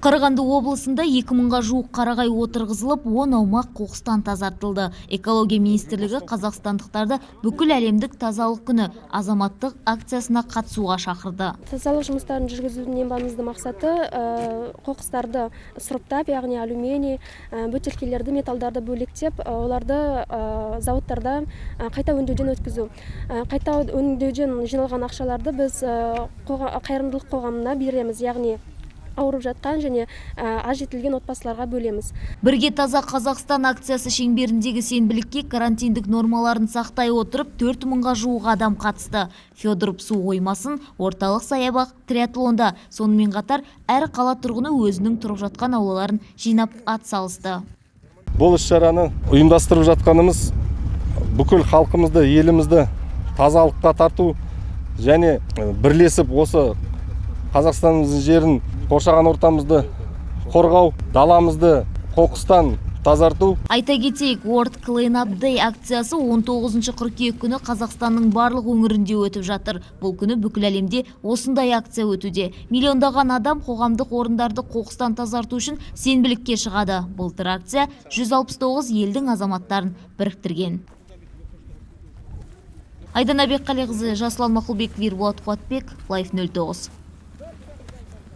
Қарағанды облысында 2000-ға жуық қарағай отырғызылып, 10 аумақ қоқыстан тазартылды. Экология министрлігі қазақстандықтарды бүкіл әлемдік тазалық күні азаматтық акциясына қатысуға шақырды. Тазалық жұмыстарын жүргізудің ең маңызды мақсаты қоқыстарды сұрыптап, яғни алюминий, бөтелкелерді, металдарды бөлектеп, оларды зауыттарда қайта өңдеуден өткізу. Қайта өңдеуден жиналған ақшаларды біз қайырымдылық қоғамына береміз, яғни ауырып жатқан және аз жетілген отбасыларға бөлеміз. Бірге таза Қазақстан акциясы шеңберіндегі сенбілікке карантиндік нормаларын сақтай отырып, 4000-ға жуық адам қатысты. Федоров су қоймасын, орталық саябақ, триатлонда. Сонымен қатар әр қала тұрғыны өзінің тұрып жатқан аулаларын жинап ат салысты. Бұл іс-шараны ұйымдастырып жатқанымыз бүкіл халқымызды, елімізді тазалыққа тарту және бірлесіп осы Қазақстанымыздың жерін, қоршаған ортамызды қорғау, даламызды қоқыстан тазарту. Айта кетейік, World Clean Up Day акциясы 19 қыркүйек күні Қазақстанның барлық өңірінде өтіп жатыр. Бұл күні бүкіл әлемде осындай акция өтуде. Миллиондаған адам қоғамдық орындарды қоқыстан тазарту үшін сенбілікке шығады. Былтыр акция 169 елдің азаматтарын біріктірген. Айдана Бекқалиқызы, Жасұлан Мақұлбеков, Ерболат Қуатбек, Live 09.